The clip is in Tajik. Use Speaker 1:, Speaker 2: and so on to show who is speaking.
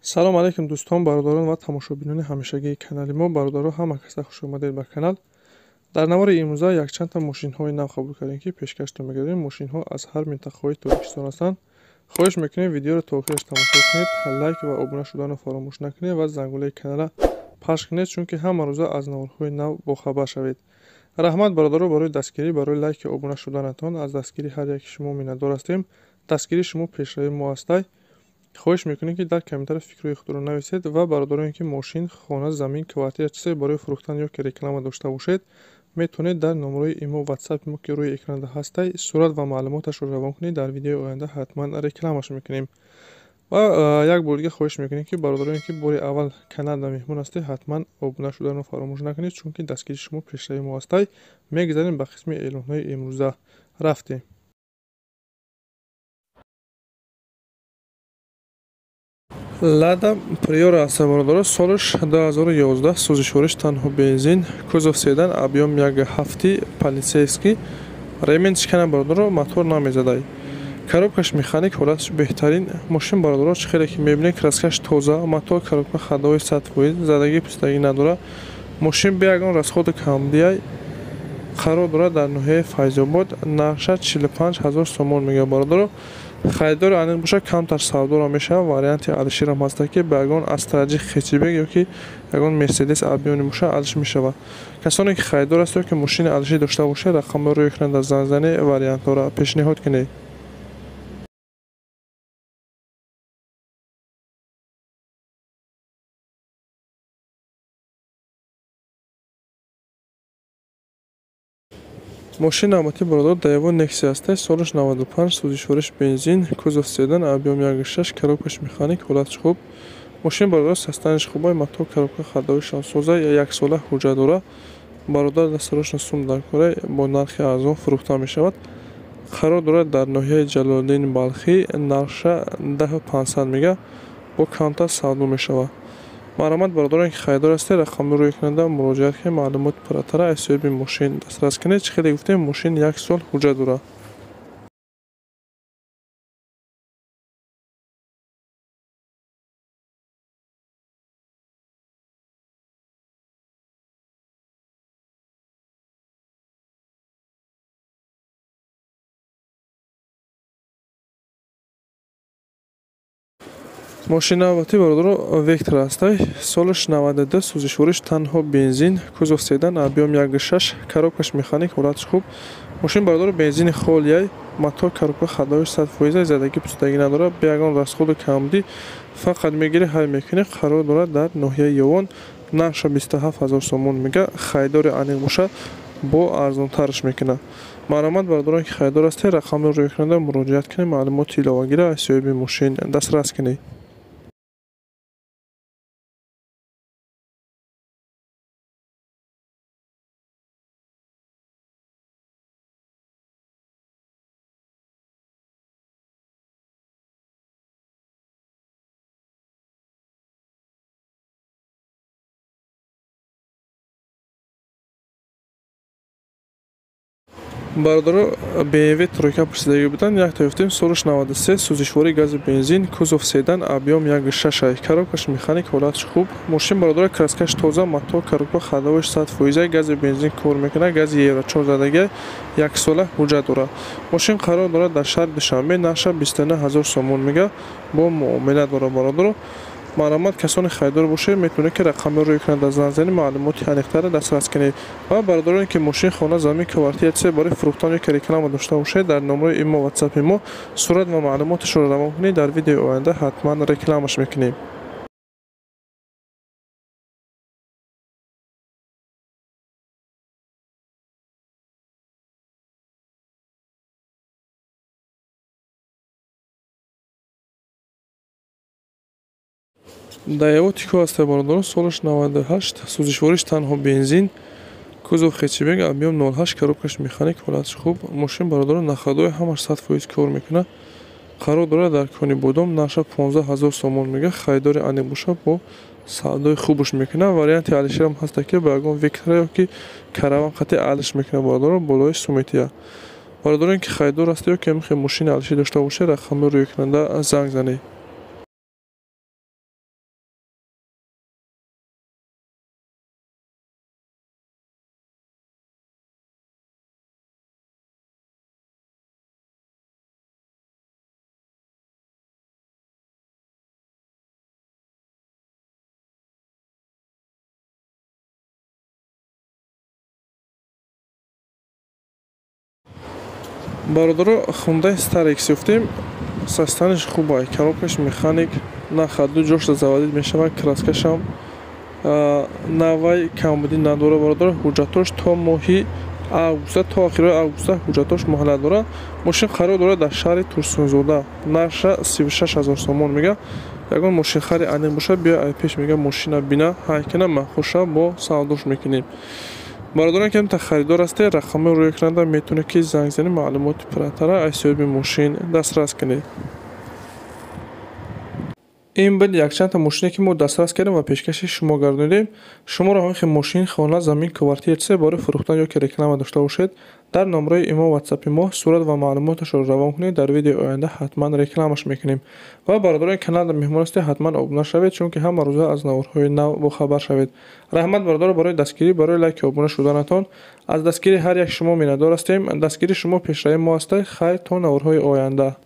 Speaker 1: Салом алейкум дӯстон, бародарон ва тамошобинони ҳамешагии канали мо. Бародаро, ҳама каса хуш омадед ба канал. Дар навори имрӯза якчандта мошинҳои нав қабул кардем, ки пешкаштон мегардем. Мошинҳо аз ҳар минтақаҳои Тоҷикистон ҳастанд. Хоҳиш мекунем, видеоро то охираш тамошо кунед, лайк ва обуна шуданро фаромӯш накунед ва зангулаи каналра пахш кунед, чунки ҳама рӯза аз наворҳои нав бохабар шавед. Раҳмат, бародаро, барои дастгирӣ, барои лайки обуна шуданатон. Аз дастгирии ҳар яки шумо миннатдор ҳастем. Дастгирии шумо пешравии мо ҳастай. Хоҳиш мекунем, ки дар комментария фикрҳои худро нависед ва бародароне, ки мошин, хона, замин, квартира, чизе барои фурӯхтан ё ки реклама дошта бошед, метавонед дар номерои имо, ватсапи мо, ки рӯи экранда ҳастай, сурат ва маълумоташро равон кунед. Дар видеои оянда ҳатман рекламаш мекунем. Ва як бор дига хоҳиш мекунем, ки бародароне, ки бори аввал каналда меҳмон ҳастед, ҳатман обуна шуданро фаромӯш накунед, чунки дастгирии шумо пешравии мо ҳастай. Мегузарем ба қисми эълонҳои имрӯза. Рафтем. Лада Приора аст, бародаро, солаш 2011, сӯзишвориш танҳо бензин, кузов седан, объём 1,7, полицейский, ремень шикана, бародаро, мотор намезадай. Коробкаш механик, ҳолаташ беҳтарин. Мошин, бародаро, чӣ хеле ки мебинед, краскаш тоза, мотор, коробка ходовой 100%, задагӣ пустагӣ надорад. Мошин бе ягон расходу камдиай, қарор дорад дар ноҳияи Файзобод, нархша 45 ҳазор сомон мегӯяд, бародаро. Харидори аниқ бошад, камтар савдоро мешавад. Варианти алиширам ҳаста, ки ба ягон Астраҷи хетчбек ё ки ягон Мерседес объёмный бошад, алиш мешавад. Касоне ки харидор ҳастед, ки мошини алишӣ дошта бошед, рақамҳоро рӯи экран дар занг занед, вариантҳоро пешниҳод кунед. Мошини навбатӣ, бародар, Daewoo Nexia ҳастай, солаш 95, сӯзишвориш бензин, кузов седан, объём 1,6, коробкаш механик, ҳолаташ хуб. Мошин, бародар, состоянияш хубай, мотор, коробка ходовойшон соза, яксола ҳуҷҷат дорад. Бародар, дастарошон сум дар кора, бо нархи арзон фурӯхта мешавад. Қарор дорад дар ноҳияи Ҷалолиддини Балхӣ, нархша 10 500 мега, бо камтар савдо мешавад. Марҳамат, бародароне ки харидор ҳастед, рақамҳоро рӯи экранда муроҷиат кунед, маълумоти пурратара аз соҳиби мошин дастрас кунед. Чӣ хеле гуфтем, мошин як сол ҳуҷҷат дорад. Мошини навбатӣ, бародаро, Вектор ҳастай, солаш 92, сӯзишвориш танҳо бензин, кузов седан, объём 1,6, коробкаш механик, ҳолаташ хуб. Мошин, бародаро, бензини холияй, мотор, коробка ходовойш 100%, задагӣ пустагӣ надорад, бе ягон расходу камдӣ, фақат мегирӣ, ҳай мекунӣ. Қарор дорад дар ноҳияи Ёвон, нархша 27 ҳазор сомон мега, харидори аниқ бошад, бо арзонтараш мекунад. Марҳамат, бародароне ки харидор ҳастед, рақамҳоро рӯи экранда муроҷиат кунед, маълумоти иловагиро аз соҳиби мошин дастрас кунед. Бародаро, BMW тройка пурсидагӣ буданд, якта ёфтем, солаш 93, сӯзишвории гази бензин, кузов седан, объём 1,6, коробкаш механик, ҳолаташ хуб. Мошин, бародаро, краскаш тоза, мотор, коробка ходовойш 100%, гази бензин кор мекунад, гази евро 4 задагӣ, яксола ҳуҷҷат дорад. Мошин қарор дорад дар шаҳри Душанбе, нархша 29 ҳазор сомон мега, бо муомила дорад, бародаро. Марҳамат, касоне харидор бошед, метавонед, ки рақамҳоро рӯи экран дар занг занед, маълумоти аниқтарро дастрас кунед. Ва бародароне ки мошин, хона, замин, квартира, чизе барои фурӯхтан ё ки реклама дошта бошед, дар номерои имо, ватсапи мо сурат ва маълумоташро равон кунед. Дар видеои оянда ҳатман рекламаш мекунем. Daewoo Tico ҳастай, бародаро, солаш 98, сӯзишвориш танҳо бензин, кузов хетчбек, объём 0,8, коробкаш механик, ҳолаташ хуб. Мошин, бародаро, на ходовой ҳамаш 100% кор мекунад. Қарор дорад дар Конибодом, нархша 15 ҳазор сомон мега, харидори аниқ бошад, бо савдои хубаш мекунад. Варианти алиширам ҳаста, ки ба ягон Вектора ё ки Караван қати алиш мекунад, бародаро, болои суметия. Бародароне ки харидор ҳастед ё ки мехоҳед мошини алишӣ дошта бошед, рақамҳоро рӯи экранда занг занед. Бародаро, Хундай Старекс ёфтем, состояние ш хубай, коробка ш механик, на ходу, ҷошта заводить мешавад, краска шам навай, камбудӣ надора. Бародаро, ҳуҷҷатош то моҳи августа, то охирои августа ҳуҷҷатош муҳлат дорад. Мошин қарор дорад дар шаҳри Турсунзода, нархша 36 000 сомон мега. Ягон мошинхари аниқ бошад, биё ай пеш, мега, мошина бина, ҳайкина махуша, бо савдош мекунем. Бародарон, ки та харидор ҳастед, рақамҳои рӯи экранда метавонед, ки занг занед, маълумоти пурратара аз соҳиби мошин дастрас кунед. Ин буд якчандта мошине, ки мо дастрас кардем ва пешкаши шумо гардонидем. Шуморо ҳамин хел мошин, хона, замин, квартира, чизе барои фурӯхтан ё ки реклама дошта бошед, дар номраи имо, ватсапи мо сурат ва маълумоташро равон кунед, дар видеои оянда ҳатман рекламаш мекунем. Ва бародарони канал дар меҳмон ҳастед, ҳатман обуна шавед, чунки ҳама рӯза аз наворҳои нав бохабар шавед. Раҳмат, бародаро, барои дастгирӣ, барои лайки обуна шуданатон. Аз дастгирии ҳар як шумо миннатдор ҳастем. Дастгирии шумо пешравии мо аста. Хайр, то наворҳои оянда.